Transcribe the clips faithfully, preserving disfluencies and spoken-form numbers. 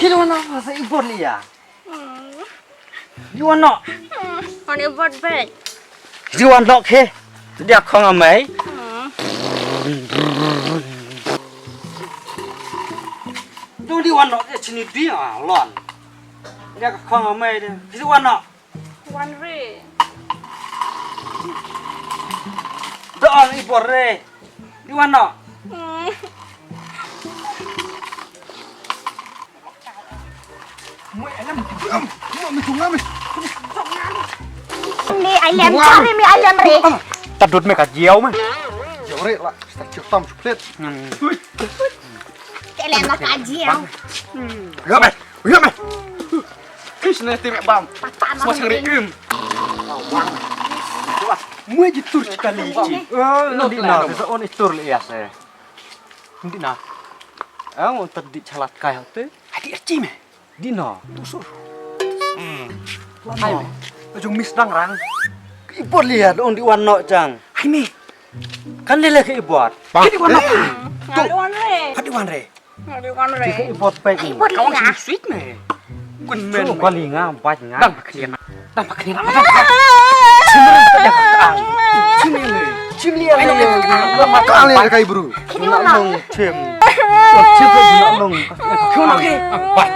Ki wan noh sa i bor li ya. Di wan noh. Ani bot bet. Di wan noh ke. Dia khong amai. Tu di wan noh ke sini di alon. Dia khong amai de. Di wan noh. Wan re. Dong i bor re. Di wan noh. Mi ai lem, mi ai lem re. Tadut me ka jiau me. Jiau re la, sta ciu tam cuplet. Te lem la ka jiau. Yo me, yo me. Kis ne ti me bam. Semua sering im. Mu ji tur sekali. Oh, no di na, sa on tur le ya se. Ndi na. Ang on tadi chalat kai hote. Adi erci me. Di na. Tusur. Hai me. Jong mis dang rang. Ibot liat on di wan no jang. Hai me. Kan lele ke ibot. Kadi wan no. Tu. Kadi wan re. Kadi wan re. Kadi wan re. Ke ibot pe. Ibot liat. Sweet me. Kun men. Kali nga baj nga. Dang paklian. Dang paklian. Chim lian. Chim lian. Ka lian kai bru. Kini wala. Chim. Chim lian. Ang baj.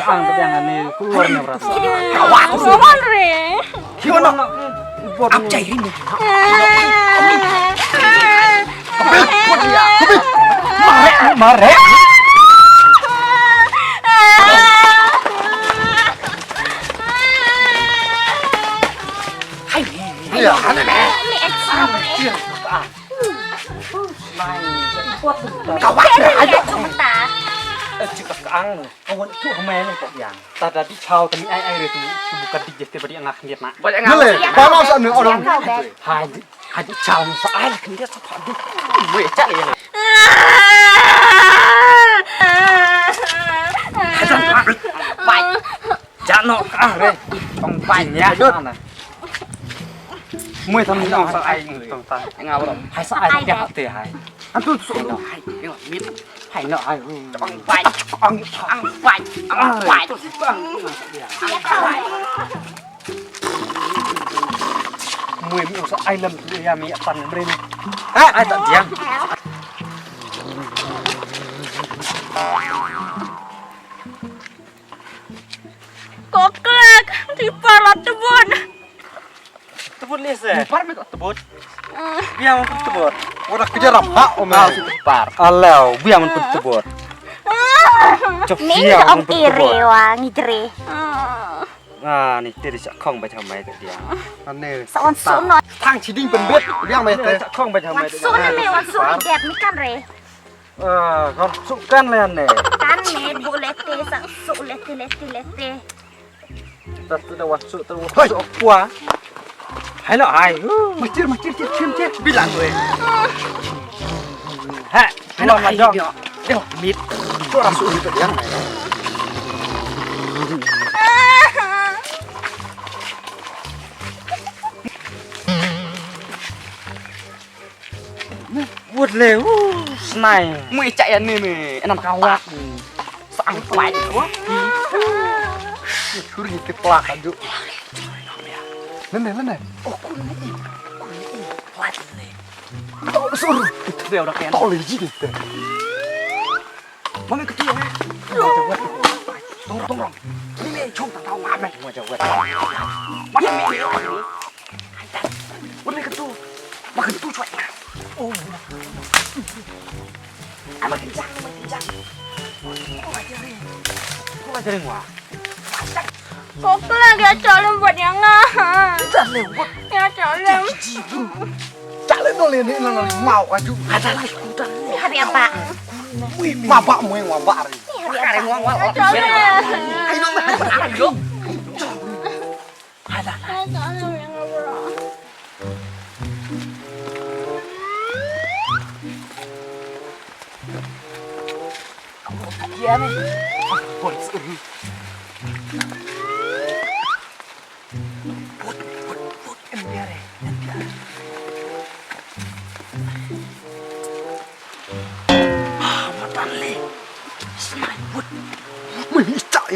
Ang baj ang ani keluar ni berat. Kini wala. Kini wala. Ap jai rin. Mare, mare. Hai, hai, hai. Kawat, ayo. Cik ang. Awan tu hmai ni kok yang. Tada di chau tani ai ai re tu. Bukan di jes te badi angah ni na. Badi angah. Nale, ba mau sa ni orang. Hai. Hadi chau sa ai khyndiat sa padu. Wei chak ïa. Hajan padu. Bai. Jano ka re. Tong bai nya. Mui tam ni sa ai tong ta. Nga bro. Hai sa ai dia te hai. Antu su hai. Mit. Hai no hai. Tong bai. Tong tong bai. Tong bai. Mui mi sa ai lam tu ya mi pan mrin. Ha ai ta diang. Koklek di palat tebon. Tebut leh se. Par me tebut. Biang tebut. Ora kejar apa om. Par. Alau biang tebut. Cok biang tebut. Iri wa ngidri. Ah ni tiri sak khong ba chamai ke dia. Ane. Sa wan suno. Thang chiding pembet biang mai te. Sak khong ba chamai. Suno me wan suno dep mi kan re. Ah, kan suk kan le ne. Kan ne bu lete sa suk lete lete lete. Ta tu da wan suk tu wan suk pua. Hai lo hai. Macir macir cir cir cir bilang gue. Ha, hai lo hai. Yo, mit. Tu ora suk ni tu yang. Wut le, uh, snai. Mui chak ïa ni me, enam kawat. Sang tuai. Kuri ke plak aju. Nene, nene. Oh, kuri ni. Kuri ni. Plak ni. Tol sur. Itu dia udah kena. Tol ji kita. Mami ketua. Tong tong. Ni me chong tang tau ngam. Mami. Wala ketu. Ba ketu cuai. Oh. Ama kencang, ama kencang. Kau aja ring. Kau aja ring wah. Kau kelang ya calon buat yang ngah. Dah lewat. Ya calon. Calon no le ni nang mau aju. Ada lagi kuda. Ni hari apa? Mabak mui mabak hari. Ni hari apa? Ya calon. Ayo. Ah, matan le. Snai wut. Mui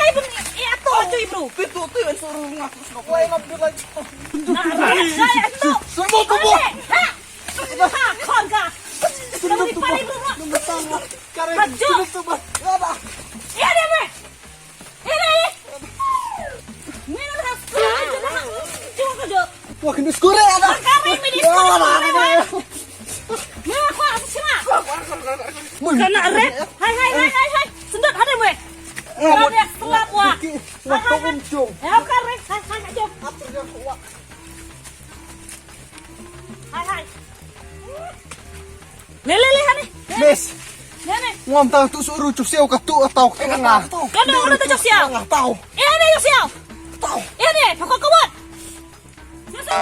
kai bun, eh, ato, ato, bro. Pintu tu yang suruh ngaku suka. Wai, ngap dia lagi. Nah, rek, saya ato. Semua tu, Bu. Ha? Ha, khon ka. Semua tu, Bu. Kare, semua tu, Bu. Ya, dah. Ya, dia, Bu. Eh, dah, eh. Ni dah, dah. Jom, jom, jom. Wah, kena skor, eh, ada. Kare, mini skor, eh. Meh, khwa, apa sih, Mak? Kena rep. Hai, hai, hai, hai, hai. Sendot, ada, meh. Kau dia selap, wah. Wah, kau pun, Jong. Ya, kare. Hai, hai, hai, jom. Apa dia, wah? Hai, hai. Le, le, le, hani. Miss. Ïa ne. Ngam tang tu suruh cup siau ka tu atau ka nga. Ka no ru tu cup siau. Nga tau. Ïa ne cup siau. Tau. Ïa ne, pokok kawat. Sasa.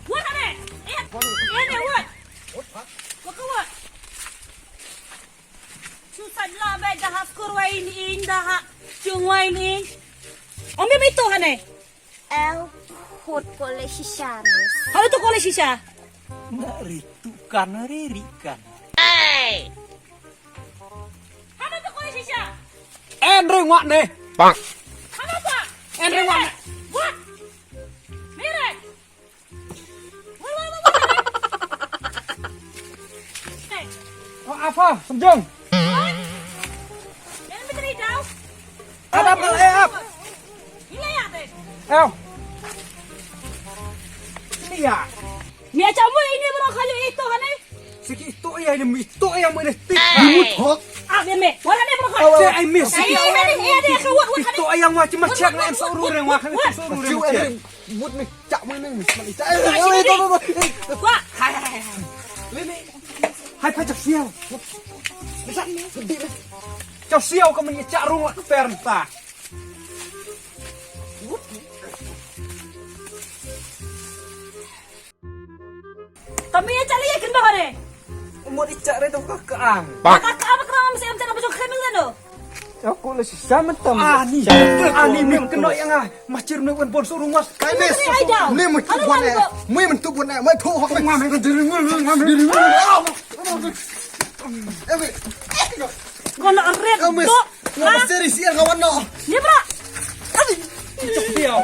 Wat ne. Ïa. Ïa ne wat. Pokok kawat. Susah lah be dah skur wai ni dah. Cung wai ni. Om be itu hane. El khut kole shisha, miss. Halo tu kole shisha. Nari tu kan nari ri kan. Halo tu kole shisha. En ring wak ne. Bang. Halo tu. En ring wak ne. Wak. Mere. Wak, wak, wak, wak. Hey. Wak apa? Semjong. Wak. Yang betul dah. Adam, eh, ap. Ila ya, teh. Ew. Ila ya. Ni acha mu ini bro kali itu kan eh? Siki itu ya, ini itu ya, mu ini tik. Hey. Imut hok. Ah, bien me. Wala ni bro kali. Awa, awa. Cek ai miss. Ai, ai, ai, ai, ai, kawat, wak, itu kali. Ayang wak, cuma cek na em seuru reng wak, kali seuru reng. Mut ni chak mu ini, mut ni chak. Ai, ai, ai, ai. Wak. Hai, hai, hai, hai. Lini. Hai, pa chak siau. Bisa, sedih deh. Chak siau ka meni chak rung wak keper ta. Kami ya cali ya kendo hare. Umur icak re tu ka kaang. Ka kaang ba kena mesti em cakap baju krim kan tu. Aku le sisa mentam. Ah, ni. Ah, ni, ni kena yang ah. Macir ni wan bon suruh mas. Kai mes. Ai dau. Ni mentu bon eh. Mui mentu bon eh. Mai tu hok. Ngam diri ngam diri. Eh, wait. Kau nak red tu. Ngam serius ya kawan no. Ni bro. Cok dia.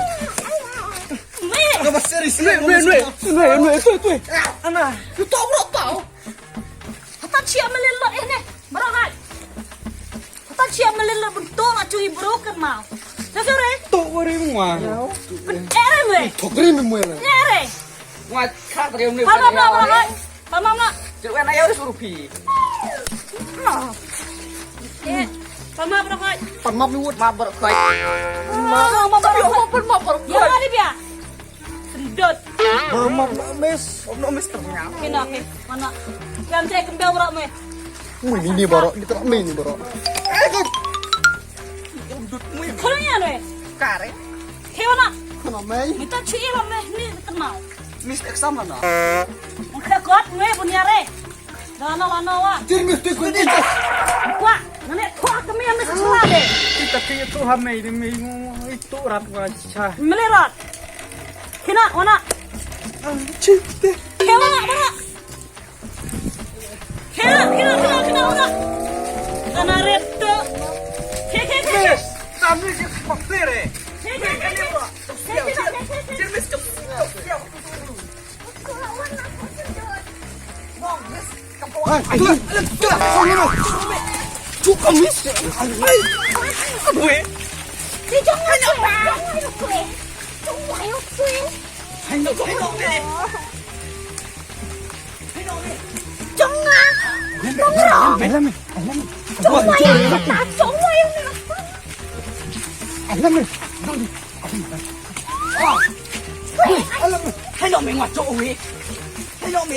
Weh. Ngam serius ya. Weh, weh, weh. Weh, weh, weh, weh. Ana. Tu tau bro tau. Hata chia melin lo eh ne. Bro hai. Hata chia melin lo bentuk la cui bro kan mau. Dah sore. Tok wari mua. Ere me. Tok ri me mua. Ere. Wat kha tadi ni. Pama pama pama. Pama pama. Cek wen ayo suruh pi. Eh, pama pama. Pama pama. Pama pama. Pama pama. Ya ada dia. Sendot. Mama, Miss. Om no, Miss, ternyata. Kena ke mana? Yang saya kembang berak me. Mui ni ni barak, ni tak mui ni barak. Kalau ni anu eh. Kare. Ke mana? Kena mei. Minta cuci lah me ni kenal. Miss exam mana? Kita kuat me punya re. Lano lano wa. Jin mesti kuat. Kuat. Ngane kuat kami yang mesti kuat deh. Kita kaya tu hamai demi itu rat wa cha. Melirat. Kena mana? Cinta. Kena mana? Kena kena kena kena mana? Kena red tu. Ke ke ke. Kami ke fakir eh. Ke ke ke. Jin mesti kuat. Hello, me, what's up, we? Hello, me.